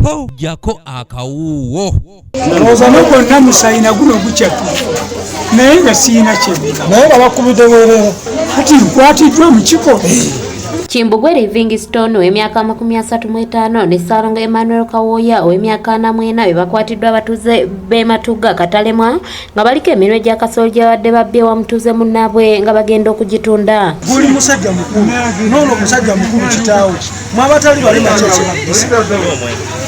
Ho, jjako akawuuwo. Ndowooza ne gwonna musayi na guno gukyatuuka naye nga siyina kyebika. Naye nga bakubidde bwerere. Kati nkwatiddwa mu kiko. Kimbugwe Livingstone ow'emyaka 35 ne Ssaalongo Emmanuel Kawooya ow'emyaka 44 be bakwatiddwa abatuuze b'e Matugga Katalemwa nga baliko eminwe gya kasooli gye babadde babbye wa mutuuze munnaabwe nga bagenda okugitunda. Guli musajja mukulu n'olwo omusajja mukulu kitaawe mwabatali balema kyekibabbisa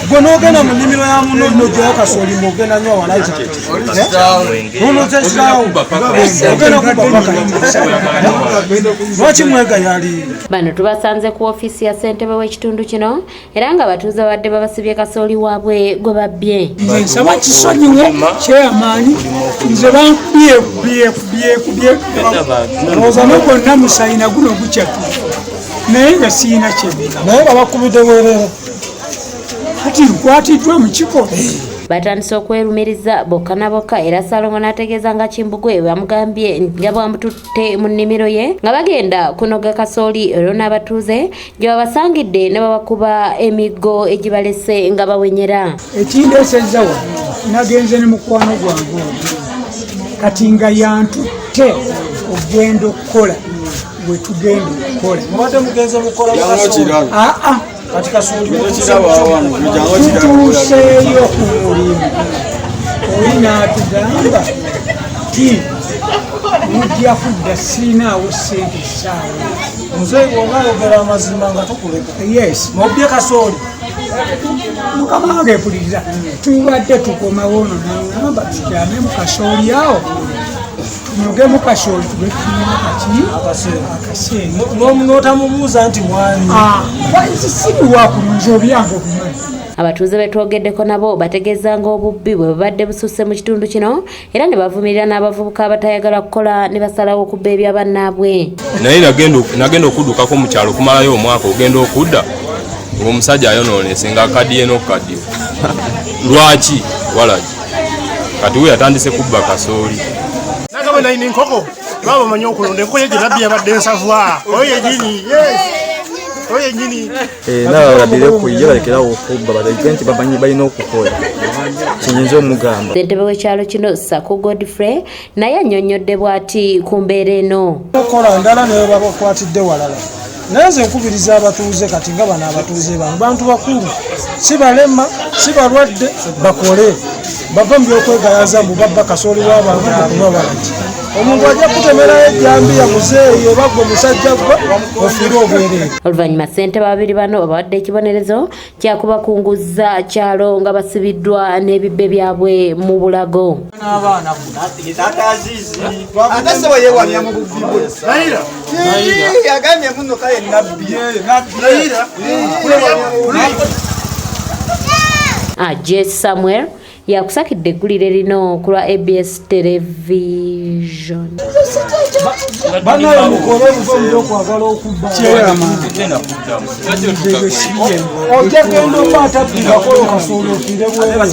gwe n'ogenda mu nnimiro ya muno n'oggyayo kasooli ng'ogenda nywa walagi nonozekiraawo ogenda kubba paka lwaki mwegayaliira. Bano tubasanze ku ofiisi ya ssentebe w'ekitundu kino era nga abatuuze babadde babasibye kasooli waabwe gwe babbye. Nze nsaba kisonyiwe chairman, nze bankubye kubye kubye kubye ndowooza ne gwonna musayi na guno gukyatuuka naye nga siyina kyebika. Naye nga bakubidde bwerere. Kati nkwatiddwa mu kiko. Batandise okwerumiriza bokka na bokka era Ssaalongo n'ategeeza nga Kimbugwe bw'amugambye nga bw'amututte mu nnimiro ye nga bagenda kunoga kasooli olwo n'abatuuze gye babasangidde ne babakuba emiggo egibalese nga bawenyera. Ekindeesezza wano nagenze ne mukwano gwange ono kati nga yantutte ogenda okukola we tugenda okukola. Mubadde mugenze mukola kasooli? Aa. Kati kasooli Tutuuseeyo ku mulimu oli n'atugamba ti mujja kudda, sirinaawo ssente essaawa. Muzeeyi bw'oba ayogera amazima nga tukuleka. Yes. Mubye kasooli. Mukama wange mpuliriza, tubadde tukomawo ono naŋŋamba tukyame mu kasooli awo tunogemu kasooli tube tulina kaki akaseera. N'otamubuuza nti mwani? Siriwakulunza obyange obimanyi. Abatuuze be twogeddeko nabo bategeeza ng'obubbi bwe bubadde bususse mu kitundu kino era ne bavumirira n'abavubuka abatayagala kukola ne basalawo okubba ebya bannaabwe. Naye nagenda okuddukako mu kyalo okumalayo omwaka, ogenda okudda ng'omusajja ayonoonese ng'akaddiye n'okukaddiwa. Lwaki walagi? Kati we yatandise kubba kasooli. Nagabwe nayina enkoko baba bamanyi okulunda enkoko ye gye nabbi yabadde ensavwa oyo yenyini, yes, oyo yenyini. Nabo balabire ku ye balekerawo okubba, balage nti bamanyi balina okukola. Kiyinza omugamba. Ssentebe w'ekyalo kino Saku Godfrey naye annyonnyodde bw'ati ku mbeera eno. Okukola ndala naye babakwatidde walala. Naye nze nkubiriza abatuuze kati nga bano abatuuze bano bantu bakulu, si balema, si balwadde, bakole bava mu byokwegayaza mbu babba kasooli w'abantu okunywa walagi. Omuntu ajja kutemerayo ejjambiya muzeeyi oba gwe musajja gwe ofiire obwereere. Oluvannyuma ssentebe babiri bano babawadde ekibonerezo kyakubakunguza kyalo nga basibiddwa n'ebibbe byabwe mu bulago. Ate sebo yeewamya mu bubbi bwe. Yagambye muno kale nabbi. Aje Samuel yakusakidde eggulire lino ku lwa ABS Television. Banaye mukole muve mu byokwagala okubba. Ojja genda okwata bbigakolo kasooli ofiire bwereere.